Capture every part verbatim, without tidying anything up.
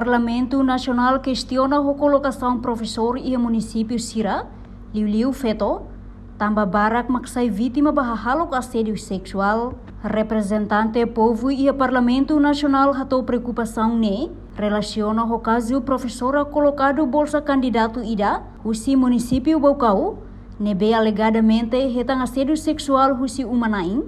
Parlamentu Nasionál kestiona ho kolokasaun profesór iha munisípiu sira, liuliu feto, tanba barak mak sai vítima ba hahalok asédiu seksuál. Reprezentante povu iha Parlamentu Nasionál hato'o preokupasaun ne'e relasiona ho kazu profesora kolokadu bolsa kandidatu ida husi munisípiu Baucau, ne'ebé alegadamente hetan asédiu seksuál husi uma-na'in,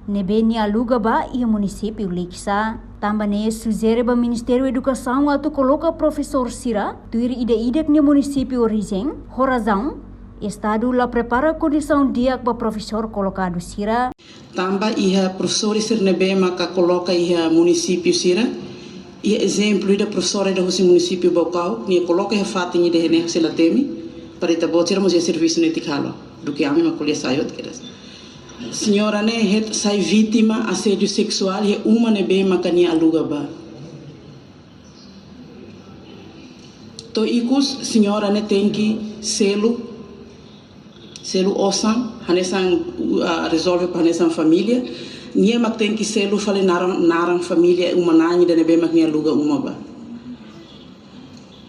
ne'ebé nia aluga ba iha munisípiu Likisá. Tanba ne'e sujere ba Ministériu Edukasaun atu koloka profesór sira tuir ida-idak nia munisípiu orijen, ho razaun Estadu la prepara kondisaun di'ak ba profesór kolokadu sira. Tanba iha profesór sira ne'ebé maka koloka iha munisípiu sira, iha ezemplu ida profesora ida husi munisípiu Baucau, nia koloka iha fatin ida ne'e, se la temi, para ita-boot sira mós iha servisu netik halo, duké ami mak ko'alia sai hotu kedas. Señora ne'e het sai vítima asédiu seksuál iha uma ne'ebé maka nia aluga ba. To'o ikus señora ne'e tenke selu, selu osan, hanesan, ah, rezolve ba hanesan família, nia mak tenke selu fali naran, naran família uma-na'in ida ne'ebé mak nia aluga uma ba.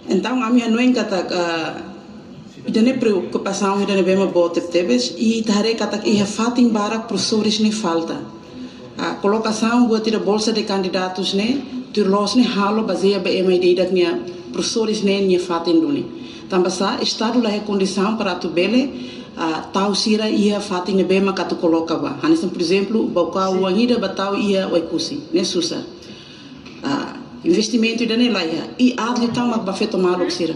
Entaun, ami hanoin katak, ah, ida-ne'e preokupasaun ida ne'ebé mak boot tebetebes, i ita haree katak iha fatin barak profesores ne'e falta. Ah, kolokasaun buat ida bolsa de candidatos ne'e, tuir loos ne'e halo bazeia ba ema ida-idak nia profesores ne'e nia fatin duni. Tanba sá, Estadu la iha kondisaun para atu bele, ah, tau sira iha fatin ne'ebé mak atu koloka ba. Hanesan, por ezemplu, Baucau oan ida ba tau iha Oekusi, ne'e susar. Ah, investimentu ida-ne'e la iha. I aat liután mak ba feto maluk sira.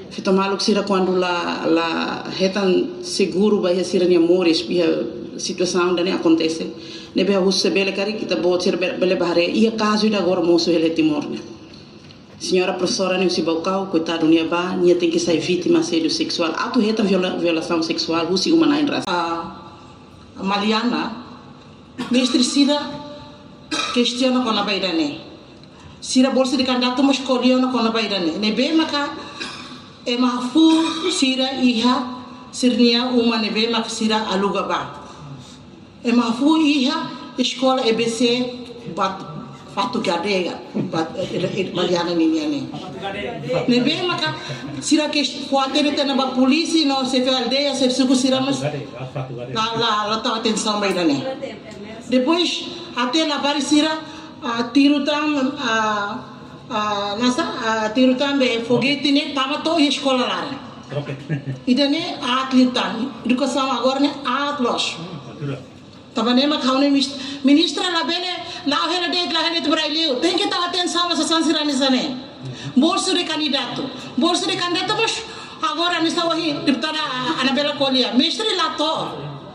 Feto maluk sira kuandu la, la hetan seguru ba iha sira-nia moris, iha situasaun ida-ne'e akontese. Ne'ebé husu se bele karik ita-boot sira be-, bele bá haree. Iha kazu ida agora mosu hela iha Timor ne'e. Señora profesora ne'e husi Baucau, koitadu nia bá, nia tenke sai vítima asédiu seksuál. Atu hetan viola-, violasaun seksuál husi uma-na'in rasik. Ah, Maliana, mestre sira kestiona kona-ba ida-ne'e. Sira bolsa de kandidatu mós kestiona kona-ba ida-ne'e. Ne'ebé maka ema fó sira iha sira-nia uma ne'ebé maka sira aluga ba. Ema fó iha eskola E B C Bat-, Fatu Gadega, Bat-, eh, eh, Maliana ninia ne'e. Ne'ebé maka sira ke fó hatene tiha ona ba polísia no xefe aldeia, xefe suku sira mós la, la, la tau atensaun ba ida-ne'e. Depois, até labarik sira, ah, tiru tan, ah, ah, nasa, ah, tiru tan be foguete ne'e tama to'o iha eskola laran. Ida-ne'e aat liután, edukasaun agora ne'e aat loos. Tanba ne'e mak ha'u hanoin mis-, ministra labele, la'o hela de'it, la'o hela de'it ba rai-liur. Tenke tau atensaun ba sasán sira hanesan ne'e. Bolsa de kandidatu. Bolsa de kandidatu mós agora hanesan ohin deputada Anabela ko'alia. Mestre la to'o.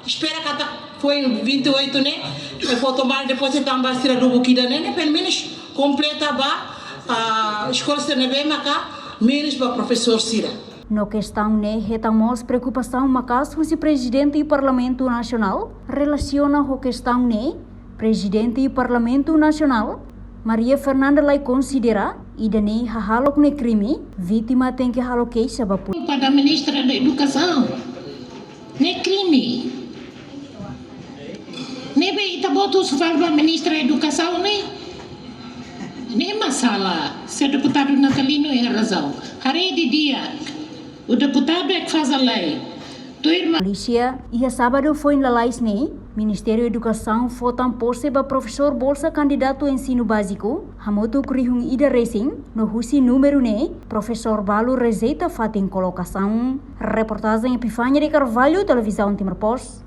Espera katak foin vinte e oito ne'e, eh, fó tomada depois de tanba sira lubuk ida-ne'e, ne'e pelumenus kompleta ba, ah, eskola sira ne'ebé maka menus ba profesór sira. No kestaun ne'e hetan mós preokupasaun maka'as husi Prezidente Parlamentu Nasionál. Relasiona ho kestaun ne'e, Prezidente Parlamentu Nasionál, Maria Fernanda Lay, konsidera ida-ne'e hahalok ne'e krime, vítima tenke halo keixa ba polísia. Para Ministra da Edukasaun, ne'e krime. Ne'ebé ita-boot husu fali ba Ministra Edukasaun ne'e, ne'e masalah. Se deputadu Natalino iha razaun. Haree didi'ak. O deputadu é que faz a lei. Tuirmai. Polísia, iha sábadu foin lalais ne'e, Ministériu Edukasaun fó tan pose ba profesór bolsa kandidatu ensinu báziku, hamutuk rihun ida resin, no husi númeru ne'e, profesór balu rejeita fatin kolokasaun. Reportajen Epifania de Carvalho, Televizaun Timor Post.